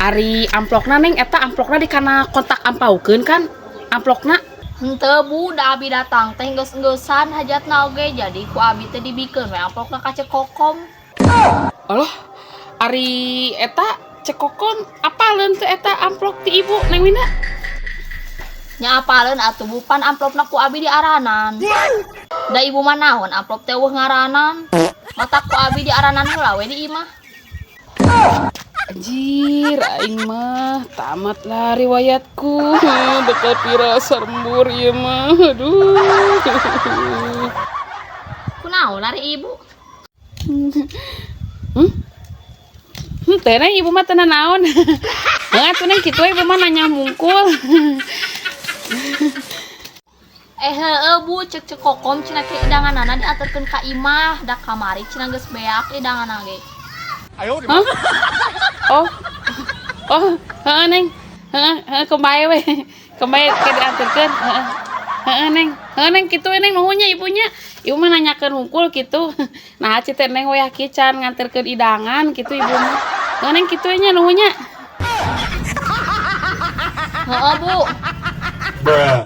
Ari amplopna, Neng, eta amplopna di kana kontak ampaukeun kan? Amplopna. Henteu, Bu, da abi datang teh geus-geusan hajatna oge, jadi ku abi teh dibikeun we amplopna ka Ceu Kokom. Alah, ari eta Ceu Kokom apaleun teu eta amplop ti ibu, Neng Winda? Nya apaleun atuh, Bu, pan amplopna ku abi diaranan. Da ibu mah naon amplop teh euweuh ngaranan. Matak ku abi diaranan heula we di imah. Anjir, aing mah tamat lah riwayatku. Bakal viral sarembur ieu mah. Aduh. Kunaon ari ibu? Hmm? Teh, Neng, ibu mah teu naon. Heuh atuh, Neng, kitu we ibu mah nanya mungkul. Eh, heueuh, Bu, cek Ceu Kokom cenah ke idanganana dianterkeun ka imah, da kamari cenah geus beak idanganna ge. Hah? Oh. Oh, heeh, Neng. Heeh, heeh, kembali we. Kembali ke dianterkeun, heeh. Heeh, Neng. Heeh, Neng, kitu we, Neng, nuhun nya ibunya. Ibu mah nanyakeun hungkul kitu. Nah, ci teh Neng wayah kieu can nganterkeun idangan kitu ibu mah. Heeh, Neng, kitu we nya, nuhun nya. Heeh, Bu. Bruh.